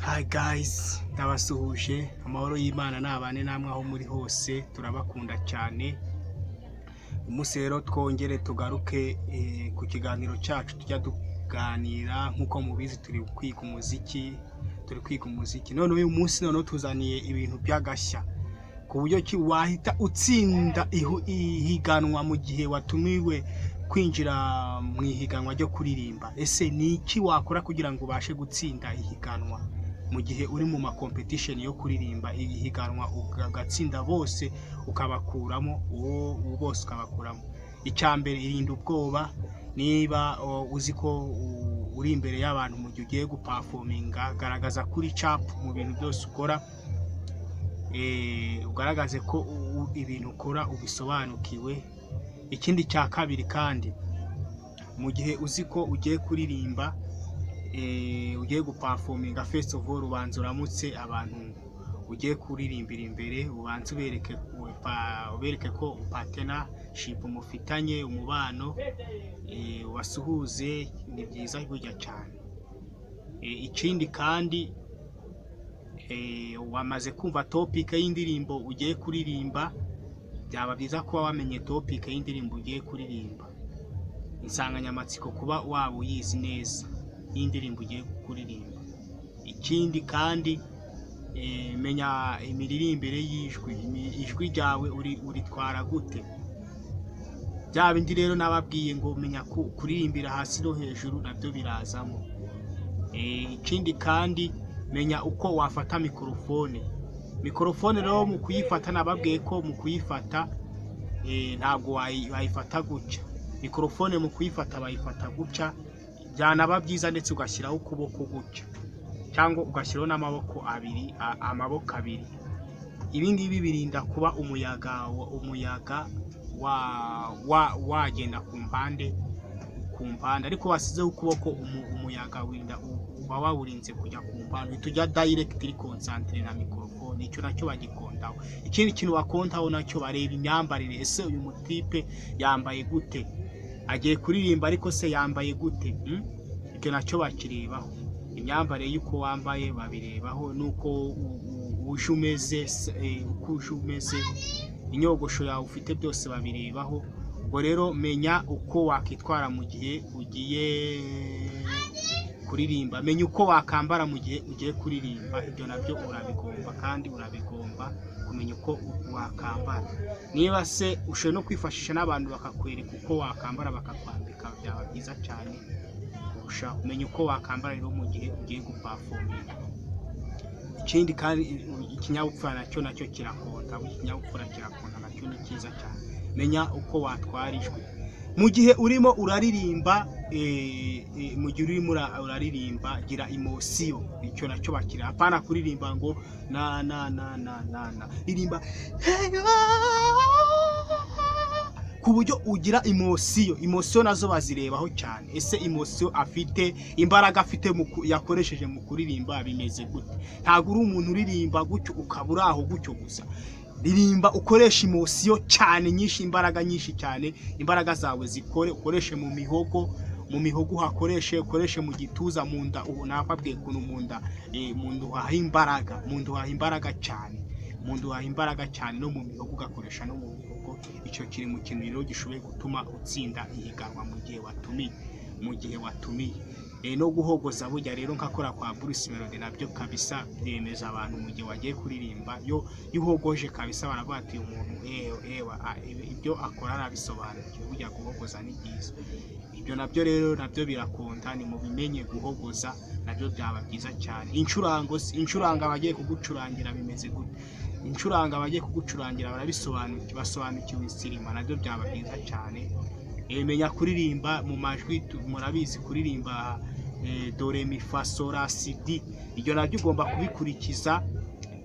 Hi guys, ndabasuhuje. Amahoro y'Imana nabane namwe aho muri hose. Turabakunda cyane. Umunsi rero twongere tugaruke ku kiganiro cyacu tujya tuganira. Nk'uko mubizi, turi kwiga umuziki, turi kwiga umuziki. None uyu munsi noneho tuzaniye ibintu by'agashya ku buryo ki wahita utsinda ihiganwa mu gihe watumiwe kwinjira mu ihiganwa ryo kuririmba. Ese ni iki wakora kugira ngo ubashe gutsinda ihiganwa mu gihe uri mu ma competition yo kuririmba, ihiganwa ugatsinda bose, ukabakuramo uwo bose ukabakuramo? Icya mbere, irinda ubwoba. Niba uzi ko uri imbere y'abantu mu gihe ugiye guperforminga, garagaza kuri sharp mu bintu byose ukora, ugaragaze ko ibintu ukora ubisobanukiwe. Ikindi cya kabiri kandi, mu gihe uzi ko ugiye kuririmba, ugiye guperforminga, first of all ubanza uramutse abantu ugiye kuririmbira imbere, ubanze ubereke ko partnership mufitanye umubano, ubasuhuze, ni byiza burya cyane. Ikindi kandi, wamaze kumva topic y'indirimbo ugiye kuririmba. Byaba byiza kuba wamenye topic y'indirimbo ugiye kuririmba, insanganyamatsiko, kuba waba uyizi neza y'indirimbo ugiye kuririmba. Ikindi kandi, menya imiririmbire y'ijwi, ijwi ryawe uritwara gute. Bya bindi rero nababwiye ngo menya kuririmbira hasi no hejuru, nabyo birazamo. Ikindi kandi, menya uko wafata mikorofone. Mikorofone rero mu kuyifata, nababwiye ko mu kuyifata ntabwo wayifata gutya. Mikorofone mu kuyifata bayifata gutya, byanaba byiza ndetse ugashyiraho ukuboko gutya cyangwa ugashyiraho n'amaboko abiri, amaboko abiri. Ibi ngibi birinda kuba umuyaga wagenda ku mpande, ariko wasizeho ukuboko, umuyaga wirinda, uba wawurinze kujya ku mpande, uhita ujya direct iri concentré na microphone. Icyo nacyo bagikontaho. Ikindi kintu bakontaho nacyo, bareba imyambarire. Ese uyu mutipe yambaye gute? Agiye kuririmba, ariko se yambaye gute? Icyo nacyo bakirebaho, imyambarire y'uko wambaye babirebaho, n'uko uje umeze, uko uje umeze, inyogosho yawe ufite, byose babirebaho. Ubwo rero menya uko wakwitwara mu gihe ugiye kuririmba, menya uko wakambara mu gihe ugiye kuririmba. Ibyo nabyo urabigomba, kandi urabigomba kumenya uko wakambara. Niba se ushobora no kwifashisha n'abantu bakakwereka uko wakambara, bakakwambika, byaba byiza cyane kurushaho. Menya uko wakambara rero mu gihe ugiye guperforminga. Ikindi kandi, ikinyabupfura nacyo kirakonta. Ikinyabupfura kirakonta, nacyo ni cyiza cyane. Menya uko watwara ijwi mu gihe urimo uraririmba. Mu gihe urimo uraririmba, gira emotion. Icyo nacyo bakira. Apana kuririmba ngo na na na na na na, ririmba ku buryo ugira emotion. Emotion nazo bazirebaho cyane. Ese emotion afite, imbaraga afite yakoresheje mu kuririmba bimeze gute? Ntabwo uri umuntu uririmba gutyo ukaba uri aho gutyo gusa. Ririmba ukoresha emotion cyane nyinshi, imbaraga nyinshi cyane, imbaraga zawe zikore, ukoreshe mu mihogo, mu mihogo uhakoreshe, ukoreshe mu gituza, mu nda. Ubu nakabwiye ukuntu mu nda uhaha imbaraga, mu nda uhaha imbaraga cyane, mu nda uhaha imbaraga cyane, no mu mihogo ugakoresha, no mu mihogo. Icyo kiri mu kintu rero gishoboye gutuma utsinda ihiganwa mu gihe watumiye. No guhogoza burya rero, nkakora kwa Bruce Melody, nabyo kabisa byemeza abantu mu gihe wagiye kuririmba. Yo uhogoje kabisa baravuga ati: "Uyu muntu, ewe ewa, ibyo akora arabisobanukiwe." Burya guhogoza ni byiza. Ibyo nabyo rero nabyo birakonta, ni mubimenye. Guhogoza nabyo byaba byiza cyane. Incurango se, incuranga abagiye kugucurangira bimeze gute? Incuranga abagiye kugucurangira barabisobanukiwe, basobanukiwe isirima, nabyo byaba byiza cyane. Menya kuririmba mu majwi, murabizi kuririmba do re mi fa sol la si di. Ibyo nabyo ugomba kubikurikiza,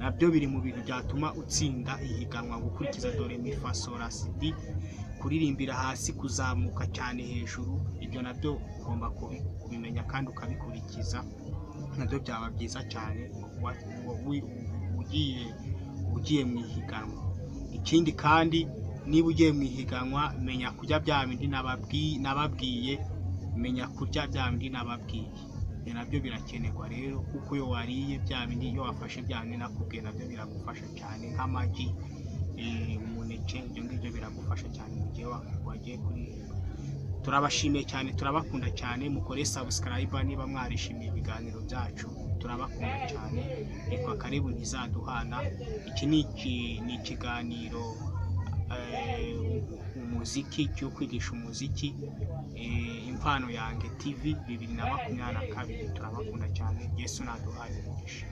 nabyo biri mu bintu byatuma utsinda ihiganwa. Gukurikiza do re mi fa sol la si di, kuririmbira hasi, kuzamuka cyane hejuru, ibyo nabyo ugomba kubimenya kandi ukabikurikiza, nabyo byaba byiza cyane ugiye mu ihiganwa. Ikindi kandi, niba ugiye mu ihiganwa, menya kurya bya bindi nababwiye, menya kurya bya bindi nababwiye. Ibyo nabyo birakenerwa rero, kuko iyo wariye bya bindi, iyo wafashe bya bindi nakubwiye, nabyo biragufasha cyane, nk'amagi, umuneke, ibyo ngibyo biragufasha cyane mu gihe wagiye kuririmba. Turabashimiye cyane, turabakunda cyane. Mukore subscribe niba mwarishimiye ibiganiro byacu. Turabakunda cyane. Nitwa Karibu Ntizaduhana. Iki ni ikiganiro umuziki cyo kwigisha umuziki, Impano Yanjye TV 2022. Turabakunda cyane. Yesu naduhaye umugisha.